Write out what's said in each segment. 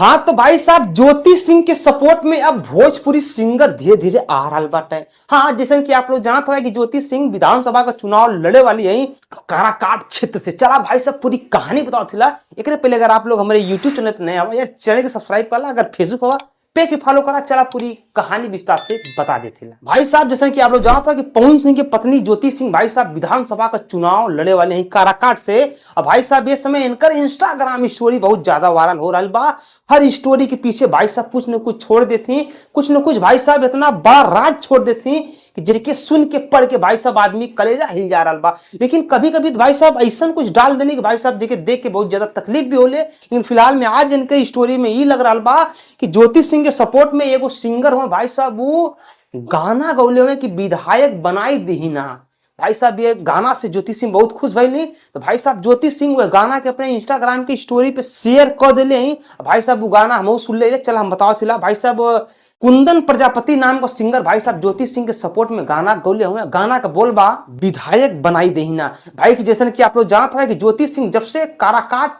हाँ तो भाई साहब, ज्योति सिंह के सपोर्ट में अब भोजपुरी सिंगर धीरे धीरे आ रहा बाटे। हाँ, जैसे कि आप लोग जानत हो कि ज्योति सिंह विधानसभा का चुनाव लड़े वाली है काराकाट क्षेत्र से। चला भाई साहब, पूरी कहानी बताओ थिला। एक पहले अगर आप लोग हमारे यूट्यूब चैनल पर नए आवा यार, चैनल के सब्सक्राइब कर ला, अगर फेसबुक हुआ पेज फॉलो करा। चला पूरी कहानी विस्तार से बता देते। भाई साहब, जैसे कि आप लोग जानते हो कि पवन सिंह की पत्नी ज्योति सिंह भाई साहब विधानसभा का चुनाव लड़े वाले हैं काराकाट से। अब भाई साहब, ये समय इनकर इंस्टाग्राम स्टोरी बहुत ज्यादा वायरल हो रहा बा। हर स्टोरी के पीछे भाई साहब कुछ न कुछ छोड़ देती, कुछ न कुछ भाई साहब इतना बड़ा राज छोड़ देती कि जिनके सुन के पढ़ के भाई साहब आदमी कलेजा हिल जा रहा बा। लेकिन कभी कभी भाई साहब ऐसा कुछ डाल देने कि भाई साहब देखे देख के बहुत ज्यादा तकलीफ भी होले। लेकिन फिलहाल में आज इनके स्टोरी में ये लग रहा बा कि ज्योति सिंह के सपोर्ट में एगो सिंगर हुआ भाई साहब, वो गाना गौले हुए कि विधायक बनाई दी ना। भाई साहब, ये गाना से ज्योति सिंह बहुत खुश भइली। तो भाई साहब, ज्योति सिंह वो गाना के अपने इंस्टाग्राम की स्टोरी पे शेयर कर दिले हैं। भाई साहब, वो गाना हम सुन ले। चल हम बताओ चला। भाई साहब, कुंदन प्रजापति नाम का सिंगर भाई साहब ज्योति सिंह के सपोर्ट में गाना गौले हुए। गाना का बोल बा, विधायक बनाई देही ना। भाई की जैसन कि आप लोग जानत है कि ज्योति सिंह जब से काराकाट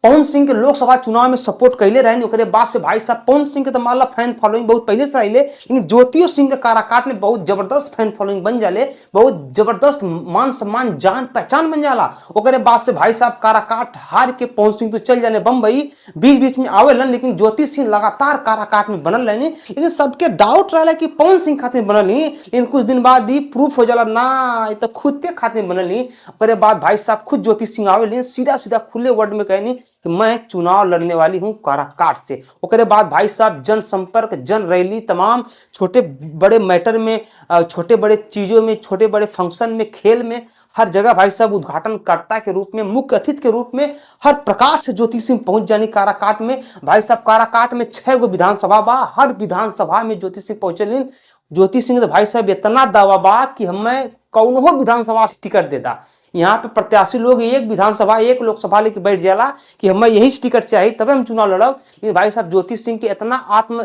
पवन सिंह के लोकसभा चुनाव में सपोर्ट कैले रहे, ओकरे बाद से भाई साहब पवन सिंह के तो मान ला फैन फॉलोइंग बहुत पहले से आइले, लेकिन ज्योतियो सिंह के काराकाट में बहुत जबरदस्त फैन फॉलोइंग बन जाले, बहुत जबरदस्त मान सम्मान जान पहचान बन जाला। ओकरे बाद से भाई साहब काराकाट हार के पवन सिंह तो चल जाने बम्बई, बीच बीच में आवेलन, लेकिन ज्योति सिंह लगातार काराकाट में बनल रहनी। लेकिन सबके डाउट रहा कि पवन सिंह खातिर बनल, लेकिन कुछ दिन बाद ही प्रूफ हो जाला ना, ये तो खुद के खातिर बनल। ओकरे बाद भाई साहब खुद ज्योति सिंह आवेली, सीधा सीधा खुले वर्ड में कहनी कि मैं चुनाव लड़ने वाली हूं काराकाट से। ओकरे बाद भाई साहब जनसंपर्क, जन रैली, तमाम छोटे बड़े मैटर में, छोटे बड़े चीजों में, छोटे बड़े फंक्शन में, खेल में, हर जगह भाई साहब उद्घाटनकर्ता के रूप में, मुख्य अतिथि के रूप में, हर प्रकार से ज्योति सिंह पहुंच जानी काराकाट में। भाई साहब, काराकाट में 6 गो विधानसभा बा, हर विधानसभा में ज्योति सिंह पहुंचलिन। ज्योति सिंह तो भाई साहब इतना दावा बा कि हमें कौनो विधानसभा से टिकट देता। यहाँ पे प्रत्याशी लोग एक विधानसभा, एक लोकसभा लेके बैठ जाला कि हमें यही से टिकट चाहिए, तबे हम चुनाव लड़ब। लेकिन भाई साहब, ज्योति सिंह के इतना आत्म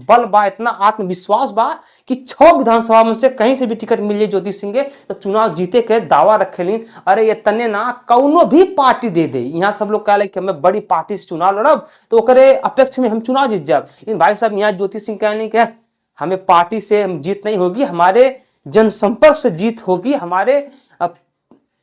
बल बा, इतना आत्मविश्वास बा कि 6 विधानसभा में से कहीं से भी टिकट मिल जाए ज्योति सिंह के तो चुनाव जीते के दावा रखेलिन। अरे ये तने ना, कौनो भी पार्टी दे दे। यहाँ सब लोग कह कि हमें बड़ी पार्टी से चुनाव लड़ब तो ओकरे अपेक्ष में हम चुनाव जीत जाब। लेकिन भाई साहब, यहाँ ज्योति सिंह कहने के हमें पार्टी से हम जीत नहीं होगी, हमारे जनसंपर्क से जीत होगी, हमारे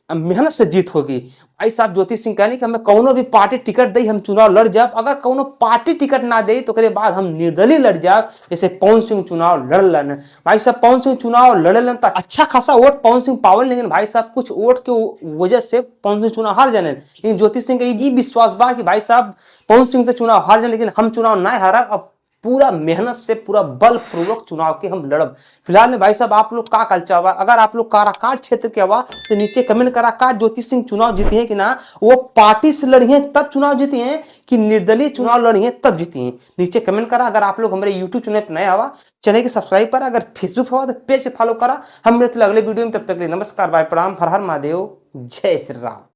मेहनत से जीत होगी। भाई साहब, ज्योति सिंह कहने कि हमें कौनो भी पार्टी टिकट दे, हम चुनाव लड़ जाब। अगर कौनो पार्टी टिकट ना दे तो ओकरे बाद हम निर्दलीय लड़ जाब, जैसे पवन सिंह चुनाव लड़लन। भाई साहब, पवन सिंह चुनाव लड़लन तो अच्छा खासा वोट पवन सिंह पावन, लेकिन भाई साहब कुछ वोट के वजह से पवन सिंह चुनाव हार जाने। लेकिन ज्योति सिंह के ये विश्वास बा कि भाई साहब, पवन सिंह से चुनाव हार जाए, लेकिन हम चुनाव ना हारा, अब पूरा मेहनत से, पूरा बल पूर्वक चुनाव के हम लड़ब। फिलहाल में भाई साहब, आप लोग का कल चाहवा? अगर आप लोग काराकाट क्षेत्र के हवा तो नीचे कमेंट करा का ज्योति सिंह चुनाव जीती है कि ना, वो पार्टी से लड़ी है तब चुनाव जीती हैं कि निर्दलीय चुनाव लड़ी है तब जीती हैं? नीचे कमेंट करा। अगर आप लोग हमारे यूट्यूब चैनल पर नया हवा, चैनल के सब्सक्राइब करा। अगर फेसबुक हवा तो पेज फॉलो करा। हम मिलते अगले वीडियो में, तब तक के लिए नमस्कार, बाय, प्रणाम, हर हर महादेव, जय श्री राम।